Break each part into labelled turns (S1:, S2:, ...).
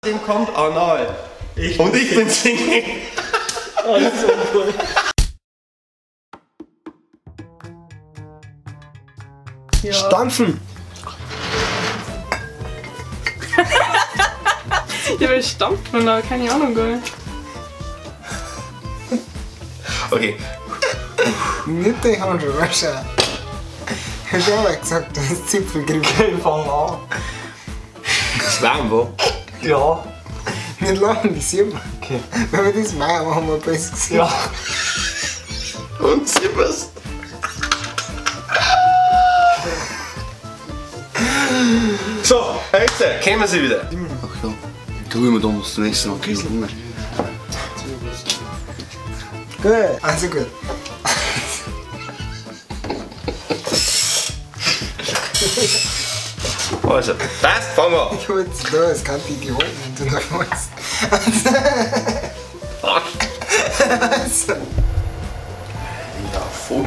S1: Dem kommt anal. Und ich bin Single.
S2: Oh, das ist so cool.
S3: Ja.
S4: Stampfen!
S3: Ja, wir stampfen, aber keine Ahnung, gell.
S1: Okay.
S4: Nicht die Handschuhe, weißt du? Ich hab schon mal gesagt, das ist Zipfelgriff.
S2: Okay, fang an.
S1: Das warm, wo?
S2: Ja.
S4: Nicht lachen, das sieht man.
S2: Okay.
S4: Wenn wir das machen, haben wir besser gesehen.
S2: Ja.
S1: Und zipperst. So, jetzt kommen Sie wieder.
S5: Ach ja, drüben wir da uns zum nächsten Mal.
S4: Gut, also gut.
S1: Also, passt, fangen wir an.
S4: Ich hab jetzt da, es kann die Idioten, wenn du noch weißt. Also.
S1: Ja, voll.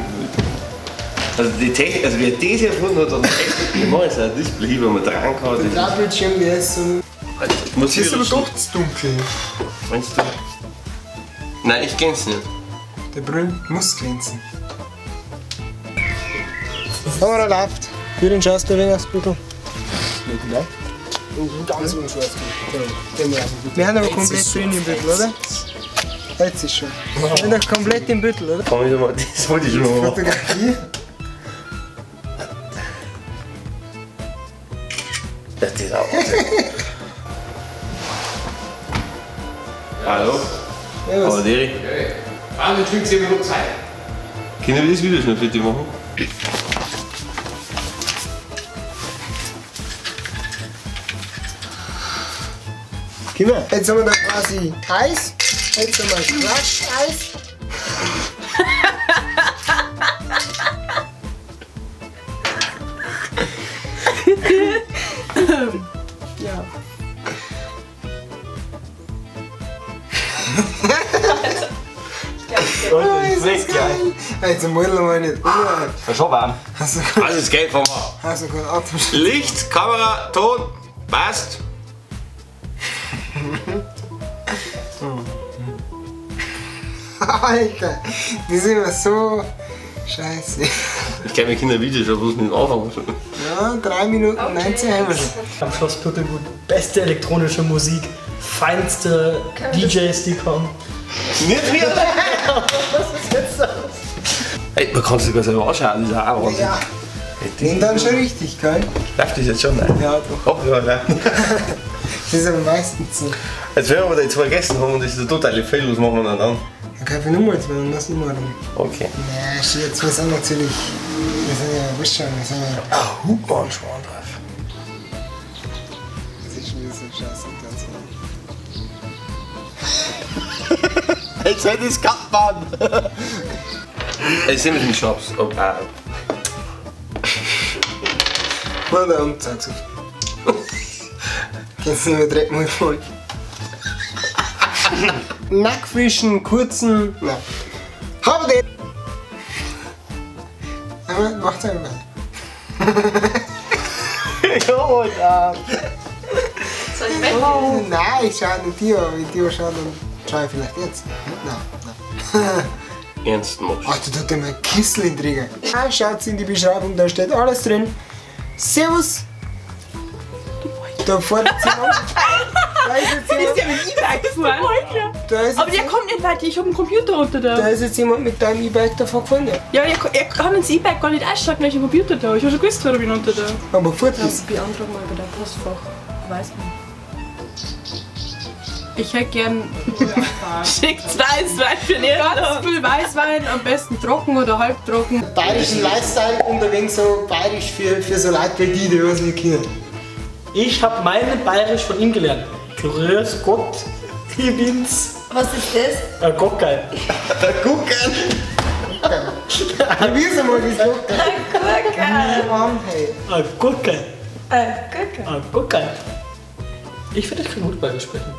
S1: Also, die Technik, also wer das erfunden hat, hat echt gemacht. Das ist ein Display, wo man dran kann.
S4: Der Drahtbildschirm, der ist so.
S1: Also, muss
S4: Es ist aber doch zu dunkel.
S1: Meinst du? Nein, ich kenn's nicht.
S4: Der Brüll muss glänzen. Kamera läuft. Für den schaust du wenig aufs Buttel.
S2: Ganz unscharf.
S4: Wir haben aber komplett drin im Büttel, oder? Jetzt ist schon. Wir sind doch komplett im Büttel, oder?
S1: Komm, ich mal, das wollte ich schon mal machen.
S4: Fotografie.
S1: Das ist auch. Hallo?
S4: Ja, was?
S1: Hallo, Deri.
S6: Okay. Ah, wir trinken 10 Minuten Zeit.
S1: Können wir das Video schnell für dich machen?
S4: Komm her. Jetzt haben wir da quasi Eis. Jetzt haben wir Crush-Eis.
S3: Ja.
S4: Oh, ist das geil. Jetzt wollen wir nicht.
S2: War schon warm.
S4: Hast du
S1: Also, es geht, fangen wir an.
S4: hast du keinen Atemschutz?
S1: Licht, Kamera, Ton, passt.
S4: Alter, die sind immer so scheiße.
S1: Ich kann mir Kinder Videos schon bloß mit dem Anfang.
S4: Ja, 3 Minuten 19 haben wir schon.
S2: Am Schloss Pürkelgut beste elektronische Musik, feinste DJs, die kommen.
S1: Nicht mehr!
S2: Was ist jetzt das?
S1: Ey, man kann sich sogar selber anschauen, das ist auch Wahnsinn.
S4: Ja,
S1: Ey,
S4: und dann schon richtig, gell?
S1: Läuft das jetzt schon? Nein.
S4: Ja, doch.
S1: Doch, ja, nein.
S4: Das ist am meisten so.
S1: Jetzt werden wir da jetzt vergessen haben und das ist der totale Fail, was machen wir denn dann?
S4: Dann kann ich nochmal zwei und das nochmal rum.
S1: Okay.
S4: Nee, shit, wir sind natürlich. Wir sind ja, weißt schon, wir sind ja.
S1: Ah, Hubbahnschwan drauf.
S4: Das ist schon wieder so scheiße.
S1: Jetzt hätte ich's gehabt, Mann! Jetzt sind wir mit dem Schnaps. Oh, ah.
S4: Mal da und zeig's auf. Kannst du nicht mehr direkt mal voll. Nackfrischen, kurzen. Nein. Hab den! Aber macht's einfach.
S2: Ja,
S3: Soll ich weg?
S4: Oh, nein, ich schau nicht dir, aber wenn dir schaut, dann schau ich vielleicht jetzt. Nein, nein.
S1: Ernst machst.
S4: Ach, da tut er mir ein Kissel in den Träger. Ah, schaut in die Beschreibung, da steht alles drin. Servus! Da fährt jetzt jemand. Da ist jetzt
S3: Ist
S4: jemand,
S3: der mit E-Bike gefahren?
S4: da ist
S3: Aber
S4: jetzt,
S3: der kommt nicht weiter, ich hab einen Computer unter
S4: da
S3: da.
S4: ist jetzt jemand mit deinem E-Bike davor gefahren. Ja.
S3: Ja, er kann ins E-Bike gar nicht einsteigen, weil ich einen Computer da. Ich hab schon gewusst, warum ich unter da.
S4: Aber fort ist.
S7: Beantrag mal bei der Postfach. Weiß man.
S3: Ich hätte gern. Schickt Weißwein für den Ganz viel Weißwein, am besten trocken oder halbtrocken.
S4: Bayerischen Lifestyle und ein wenig so bayerisch für so Leute wie die, die was nicht kennen.
S2: Ich habe meine Bayerisch von ihm gelernt. Grüß Gott, ich bin's.
S7: Was ist das?
S2: Ein Gockerl.
S1: Gucken!
S4: Probier's einmal, wie's geht.
S7: Gurke.
S4: Mann, hey.
S2: Ein Gockerl.
S7: Gurke.
S2: Ein Gockerl. Ich finde, ich kann gut Bayerisch sprechen.